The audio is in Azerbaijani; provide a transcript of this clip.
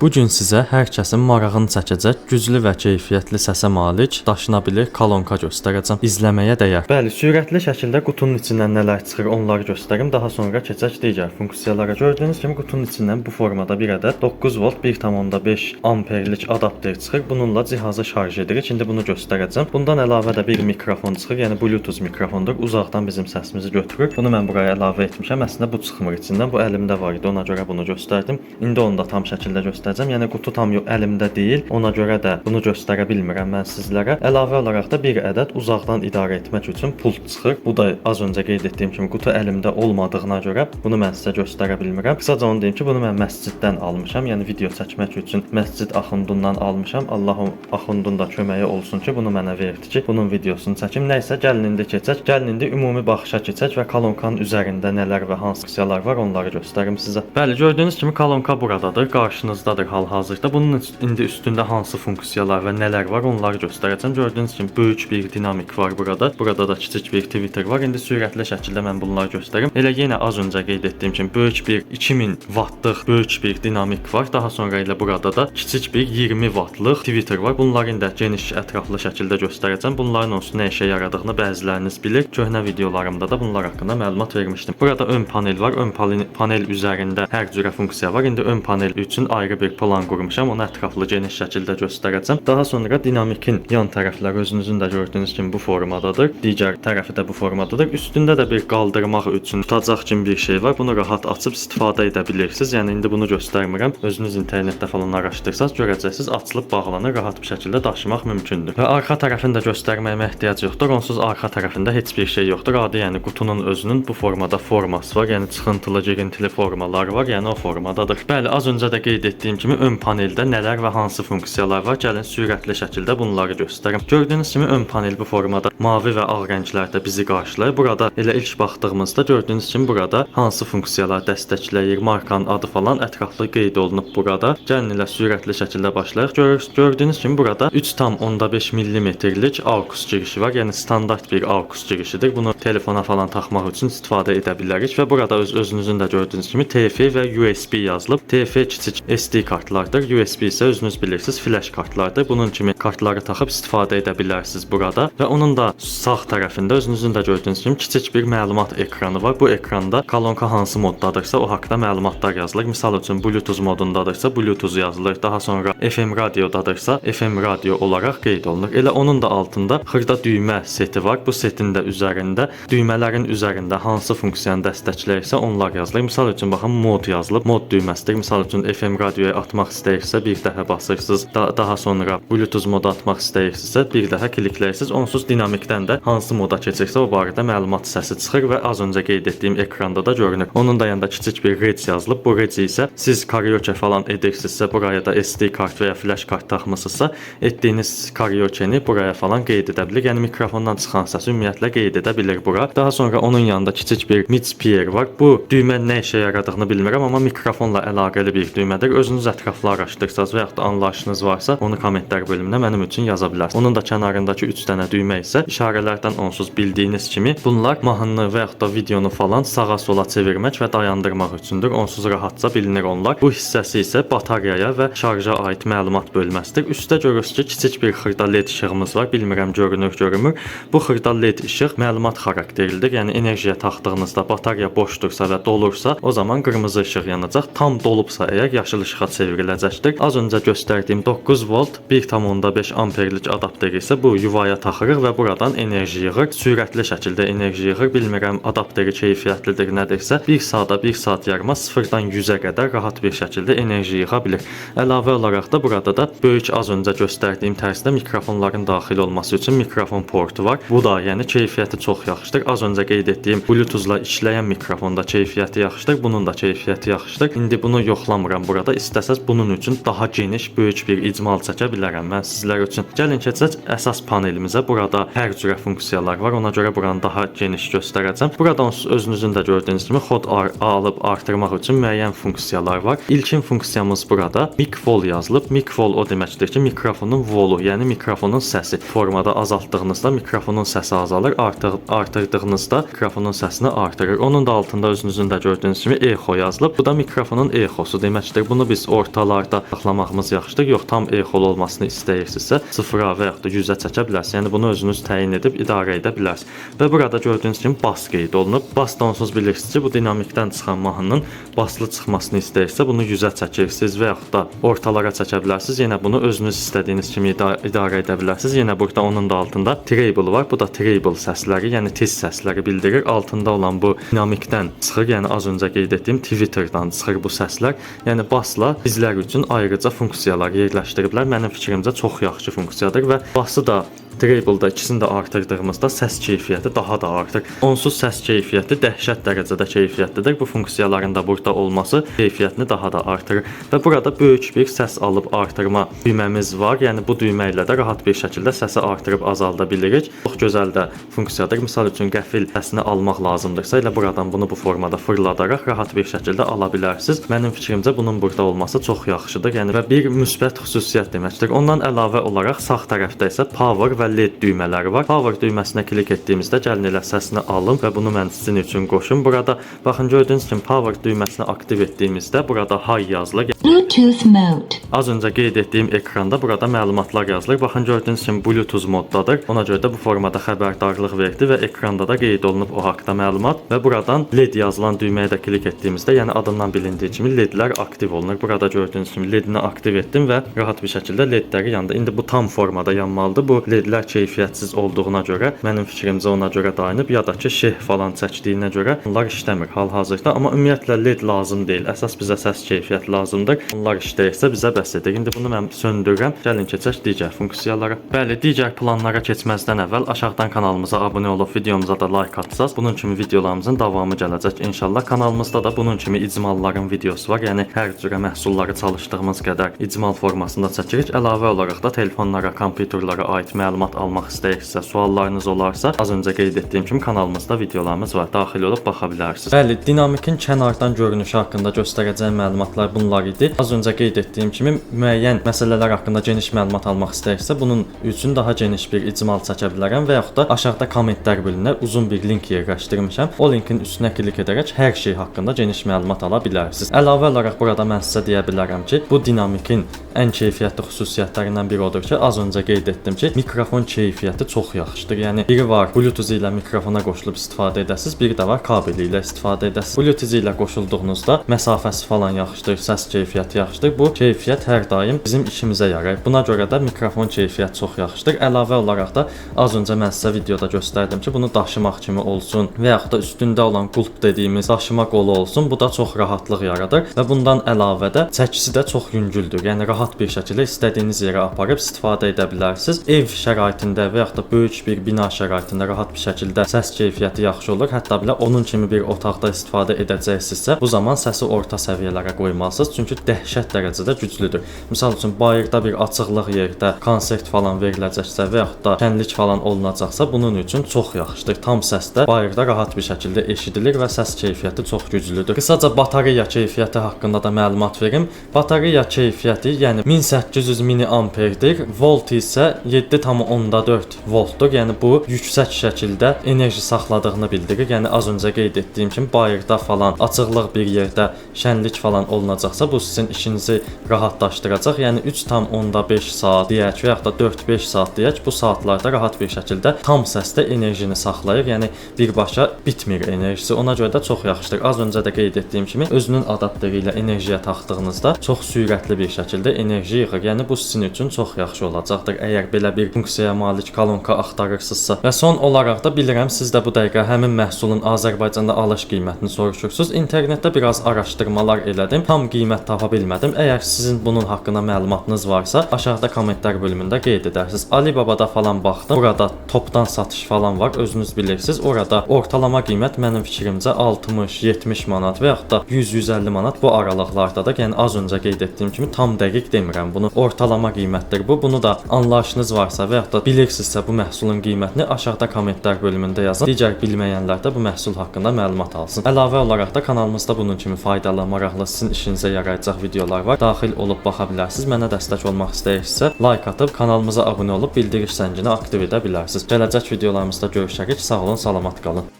Bu gün sizə hər kəsin marağını çəkəcək güclü və keyfiyyətli səsə malik daşınabilir kolonka göstərəcəm. İzləməyə dəyər. Bəli, sürətli şəkildə qutunun içindən nələr çıxır onları göstərim. Daha sonra keçək digər funksiyalara. Gördüyünüz kimi qutunun içindən bu formada bir ədəd 9 volt 1,5 amperlik adapter çıxır. Bununla cihazı şarj edirik. İndi bunu göstərəcəm. Bundan əlavə də bir mikrofon çıxır. Yəni Bluetooth mikrofondur. Uzaqdan bizim səsimizi götürür. Bunu mən buraya əlavə etmişəm. Əslində bu çıxmır içindən. Bu əlimdə var idi. Ona görə bunu göstərdim. İndi onu da tam şəkildə göstərəcəm. Yəni qutu tam yox, əlimdə deyil. Ona görə də bunu göstərə bilmirəm mən sizlərə. Əlavə olaraq da bir ədəd uzaqdan idarə etmək üçün pult çıxır. Bu da az öncə qeyd etdiyim kimi qutu əlimdə olmadığına görə bunu mən sizə göstərə bilmirəm. Qısaca onu deyim ki, bunu mən məsciddən almışam. Yəni video çəkmək üçün məscid axundundan almışam. Allah o axundun da köməyi olsun ki, bunu mənə verdi ki, bunun videosunu çəkim. Nəysə, gəlin indi keçək. Gəlin indi ümumi baxışa keçək və kolonkanın üzərində nələr və hansı funksiyalar var, onları göstərim sizə. Bəli, gördüyünüz kimi kolonka buradadır, qarşınızdadır hal-hazırda. Bunun indi üstündə hansı funksiyalar və nələr var, onları göstərəcəm. Gördüyünüz kimi böyük bir dinamik var burada. Burada da kiçik bir tweeter var. İndi sürətli şəkildə mən bunları göstərim. Elə yenə az öncə qeyd etdiyim kimi böyük bir 2000 wattlıq böyük bir dinamik var. Daha sonra elə burada da kiçik bir 20 wattlıq tweeter var. Bunları indi geniş, ətraflı şəkildə göstərəcəm. Bunların onsuz nə işə yaradığını bəziləriniz bilir. Köhnə videolarımda da bunlar haqqında məlumat vermişdim. Burada ön panel var. Ön panel üzərində hər cürə funksiya var. İndi ön panel üçün ayrı bir plan qurmuşam. Onu ətraflı, geniş şəkildə göstərəcəm. Daha sonra dinamikin yan tərəfləri özünüzün də gördüyünüz kimi bu formadadır. Digər tərəfi də bu formadadır. Üstündə də bir qaldırmaq üçün tutacaq kimi bir şey var. Bunu rahat açıb istifadə edə bilirsiniz. Yəni indi bunu göstərmirəm. Özünüz internetdə falan araşdırsaz görəcəksiniz. Açılıb bağlanır, rahat bir şəkildə daşımaq mümkündür. Və arxa tərəfini də göstərməyimə ehtiyac yoxdur. Onsuz arxa tərəfində heç bir şey yoxdur. Adi, yəni qutunun özünün bu formada forması var. Yəni çıxıntılı, girintili formalar var. Yəni o formadadır. Bəli, az öncə də qeyd etdiyim kimi ön paneldə nələr və hansı funksiyalar var? Gəlin sürətli şəkildə bunları göstərim. Gördüyünüz kimi ön panel bu formada mavi və ağ rənglərdə bizi qarşılayır. Burada elə ilk baxdığımızda gördüyünüz kimi burada hansı funksiyalar dəstəkləyir, markanın adı falan ətraflı qeyd olunub burada. Gəlin elə sürətli şəkildə başlayaq. Gördüyünüz kimi burada 3,5 millimetrlik AUX girişi var. Yəni standart bir AUX girişidir. Bunu telefona falan taxmaq üçün istifadə edə bilərik və burada özünüzün də gördüyünüz kimi TF və USB yazılıb. TF kiçik SD kartlardır. USB isə özünüz bilirsiniz, flash kartlardır. Bunun kimi kartları taxıb istifadə edə bilərsiniz burada və onun da sağ tərəfində özünüzün də gördüyünüz kimi kiçik bir məlumat ekranı var. Bu ekranda kolonka hansı moddadırsa, o haqqda məlumatlar yazılır. Misal üçün Bluetooth modundadırsa, Bluetooth yazılır. Daha sonra FM radiodadırsa, FM radio olaraq qeyd olunur. Elə onun da altında xırda düymə seti var. Bu setin də üzərində düymələrin üzərində hansı funksiyanı dəstəkləyirsə, onlar yazılır. Misal üçün baxın, mod yazılıb. Mod düyməsidir. Misal üçün FM radioya atmaq istəyirsə, bir dəfə basırsınız. Daha sonra Bluetooth moda atmaq istəyirsinizsə, bir dəfə klikləyirsiniz. Onsuz dinamikdən də hansı moda keçirsə, o barədə məlumat səsi çıxır və az öncə qeyd etdiyim ekranda da görünür. Onun da yanında kiçik bir REC yazılıb. Bu REC isə siz karaoke falan edirsinizsə, buraya da SD kart və ya flash kart taxmısınızsa, etdiyiniz karaokeni buraya falan qeyd edə bilir. Yəni mikrofondan çıxan səsi ümumiyyətlə qeyd edə bilir bura. Daha sonra onun yanında kiçik bir mic pair var. Bu düymə nə işə yaradığını bilmirəm, amma mikrofonla əlaqəli bir düymədir. Özünüz ətraflı araşdırsaz və yaxud da anlayışınız varsa, onu kommentlər bölümünə mənim üçün yaza bilərsiniz. Onun da kənarındakı 3 dənə düymə isə işarələrdən onsuz bildiyiniz kimi bunlar mahnını və yaxud da videonu falan sağa sola çevirmək və dayandırmaq üçündür. Onsuz rahatca bilinir onlar. Bu hissəsi isə bataryaya və şarja aid məlumat bölməsidir. Üstdə görürsünüz ki, kiçik bir xırda led işığımız var. Bilmirəm görünür, görünmür. Bu xırda led işıq məlumat xarakterlidir. Yəni enerjiyə taxdığınızda batarya boşdursa və dolursa, o zaman qırmızı işıq yanacaq. Tam dolubsa əgər, yaşıl işığa çevriləcəkdir. Az öncə göstərdiyim 9 volt 1,5 amperlik adapteri isə bu yuvaya taxırıq və buradan enerji yığır. Sürətli şəkildə enerji yığır. Bilmirəm adapteri keyfiyyətlidir, nədirsə, 1 saata, 1 saat yarıma 0-dan 100-ə qədər rahat bir şəkildə enerji yığa bilir. Əlavə olaraq da burada da böyük, az öncə göstərdiyim tərzdə mikrofonların daxil olması üçün mikrofon portu var. Bu da yəni keyfiyyəti çox yaxşıdır. Az öncə qeyd etdiyim Bluetooth-la işləyən mikrofonda keyfiyyəti yaxşıdır. Bunun da keyfiyyəti yaxşıdır. İndi bunu yoxlamıram burada. İstəsəz bunun üçün daha geniş, böyük bir icmal çəkə bilərəm mən sizlər üçün. Gəlin keçək əsas panelimizə. Burada hər cürə funksiyalar var. Ona görə buranı daha geniş göstərəcəm. Burada onsuz özünüzün də gördüyünüz kimi xod alıb artırmaq üçün müəyyən funksiyalar var. İlkin funksiyamız burada mic vol yazılıb. Mic vol o deməkdir ki, mikrofonun volu, yəni mikrofonun səsi. Formada azaltdığınızda mikrofonun səsi azalır, artırdığınızda mikrofonun səsini artırır. Onun da altında özünüzün də gördüyünüz kimi echo yazılıb. Bu da mikrofonun exosu deməkdir. Bunu biz Ortalarda saxlamağımız yaxşıdır. Yox, tam exolu olmasını istəyirsinizsə, 0-a və yaxud da 100-ə çəkə bilərsiniz. Yəni bunu özünüz təyin edib idarə edə bilərsiniz. Və burada gördüyünüz kimi bas qeyd olunub. Bas da onsuz bilirsiniz ki, bu dinamikdən çıxan mahnının baslı çıxmasını istəyirsə, bunu 100-ə çəkirsiniz və yaxud da ortalara çəkə bilərsiniz. Yenə bunu özünüz istədiyiniz kimi idarə edə bilərsiniz. Yenə burada onun da altında treble var. Bu da treble səsləri, yəni tiz səsləri bildirir. Altında olan bu dinamikdən çıxır. Yəni az öncə qeyd etdiyim Twitterdan çıxır bu səslər. Yəni basla bizlər üçün ayrıca funksiyalar yerləşdiriblər. Mənim fikrimcə çox yaxşı funksiyadır və bası da treble-da ikisini də artırdığımızda səs keyfiyyəti daha da artır. Onsuz səs keyfiyyəti dəhşət dərəcədə keyfiyyətlidir. Bu funksiyaların da burada olması keyfiyyətini daha da artırır. Və burada böyük bir səs alıb artırma düyməmiz var. Yəni bu düymə ilə də rahat bir şəkildə səsi artırıb azalda bilirik. Çox gözəl də funksiyadır. Misal üçün qəfil səsini almaq lazımdırsa, elə buradan bunu bu formada fırladaraq rahat bir şəkildə ala bilərsiniz. Mənim fikrimcə bunun burada olması çox yaxşıdır. Yəni və bir müsbət xüsusiyyət deməkdir. Ondan əlavə olaraq sağ tərəfdə isə power və LED düymələri var. Power düyməsinə klik etdiyimizdə gəlin elə səsini alım və bunu mən sizin üçün qoşum. Burada baxın, gördüyünüz kimi power düyməsini aktiv etdiyimizdə burada high yazılır. Bluetooth mode. Az öncə qeyd etdiyim ekranda burada məlumatlar yazılır. Baxın, gördüyünüz kimi Bluetooth moddadır. Ona görə də bu formada xəbərdarlıq verdi və ekranda da qeyd olunub o haqda məlumat və buradan LED yazılan düyməyə də klik etdiyimizdə, yəni adından bilindiyi kimi LED-lər aktiv olunur. Burada gördüyünüz kimi LED-ni aktiv etdim və rahat bir şəkildə LED-ləri yandı. İndi bu tam formada yanmalıdır. Bu LED-lər keyfiyyətsiz olduğuna görə mənim fikrimcə ona görə dayanıb, ya da ki şeh falan çəkdiyinə görə onlar işləmir hal-hazırda. Amma ümumiyyətlə LED lazım deyil. Əsas bizə səs keyfiyyəti lazımdır. Onlar işləyirsə bizə bəs edir. İndi bunu mən söndürürəm. Gəlin keçək digər funksiyalara. Bəli, digər planlara keçməzdən əvvəl aşağıdan kanalımıza abunə olub videomuza da like atsaz, bunun kimi videolarımızın davamı gələcək inşallah. Kanalımızda da bunun kimi icmalların videosu var. Yəni hər cürə məhsulları çalışdığımız qədər icmal formasında çəkirik. Əlavə olaraq da telefonlara, kompüterlərə aid məlumat almaq istəyirsinizsə, suallarınız olarsa, az öncə qeyd etdiyim kimi kanalımızda videolarımız var. Daxil olub baxa bilərsiniz. Bəli, dinamikin kənardan görünüşü haqqında göstərəcəyim məlumatlar bunlar idi. Az öncə qeyd etdiyim kimi müəyyən məsələlər haqqında geniş məlumat almaq istəyirsə, bunun üçün daha geniş bir icmal çəkə bilərəm və yaxud da aşağıda kommentlər bölümünə uzun bir link yerləşdirmişəm. O linkin üstünə klik edərək hər şey haqqında geniş məlumat ala bilərsiniz. Əlavə olaraq burada mən sizə deyə bilərəm ki, bu dinamikin ən keyfiyyətli xüsusiyyətlərindən biri odur ki, az öncə qeyd etdim ki, mikrofon keyfiyyəti çox yaxşıdır. Yəni biri var Bluetooth ilə mikrofona qoşulub istifadə edəsiniz, biri də var kabeli ilə istifadə edəsiniz. Bluetooth ilə qoşulduğunuzda məsafəsi falan yaxşıdır, səs keyfiyyəti yaxşıdır. Bu keyfiyyət hər daim bizim işimizə yarayır. Buna görə də mikrofon keyfiyyəti çox yaxşıdır. Əlavə olaraq da az öncə mən sizə videoda göstərdim ki, bunu daşımaq kimi olsun və yaxud da üstündə olan qulp dediyimiz daşıma qolu olsun, bu da çox rahatlıq yaradır və bundan əlavə də çəkisi də çox yüngüldür. Yəni rahat bir şəkildə istədiyiniz yerə aparıb istifadə edə bilərsiniz. Ev şəraitində və yaxud da böyük bir bina şəraitində rahat bir şəkildə səs keyfiyyəti yaxşı olur. Hətta belə onun kimi bir otaqda istifadə edəcəksinizsə, bu zaman səsi orta səviyyələrə qoymalısınız. Çünki dəhşət dərəcədə güclüdür. Misal üçün bayırda bir açıqlıq yerdə konsert falan veriləcəksə və yaxud da şənlik falan olunacaqsa, bunun üçün çox yaxşıdır. Tam səsdə bayırda rahat bir şəkildə eşidilir və səs keyfiyyəti çox güclüdür. Qısaca batareya keyfiyyəti haqqında da məlumat verim. Batareya keyfiyyəti, yəni 1800 miliamperdir. Volt isə 7,4 voltdur. Yəni bu yüksək şəkildə enerji saxladığını bildirir. Yəni az öncə qeyd etdiyim kimi bayırda falan açıqlıq bir yerdə şənlik falan olunacaqsa, bu sizin işinizi rahatlaşdıracaq. Yəni 3,5 saat deyək və yaxud da 4-5 saat deyək, bu saatlarda rahat bir şəkildə tam səsdə enerjini saxlayır. Yəni birbaşa bitmir enerjisi. Ona görə də çox yaxşıdır. Az öncə də qeyd etdiyim kimi özünün adapteri ilə enerjiyə taxdığınızda çox sürətli bir şəkildə enerji yığır. Yəni bu sizin üçün çox yaxşı olacaqdır. Əgər belə bir funksiyaya malik kolonka axtarırsınızsa. Və son olaraq da bilirəm siz də bu dəqiqə həmin məhsulun Azərbaycanda alış qiymətini soruşursunuz. İnternetdə biraz araşdırmalar elədim. Tam qiymət tapa bilmədim. Əgər sizin bunun haqqında məlumatınız varsa, aşağıda kommentlər bölümündə qeyd edərsiniz. Alibabada falan baxdım. Burada topdan satış falan var. Özünüz bilirsiniz. Orada ortalama qiymət mənim fikrimcə 60-70 manat və yaxud da 100-150 manat bu aralıqlardadır. Yəni az öncə qeyd etdiyim kimi tam dəqiq demirəm bunu. Ortalama qiymətdir bu. Bunu da anlayışınız varsa və yaxud da bilirsinizsə bu məhsulun qiymətini aşağıda kommentlər bölümündə yazın. Digər bilməyənlər də bu məhsul haqqında məlumat alsın. Əlavə olaraq da kanalımızda bunun kimi faydalı, maraqlı, sizin işinizə yarayacaq videolar var. Daxil olub baxa bilərsiniz. Mənə dəstək olmaq istəyirsinizsə, like atıb kanalımıza abunə olub bildiriş zəngini aktiv edə bilərsiniz. Gələcək videolarımızda görüşərik. Sağ olun, salamat qalın.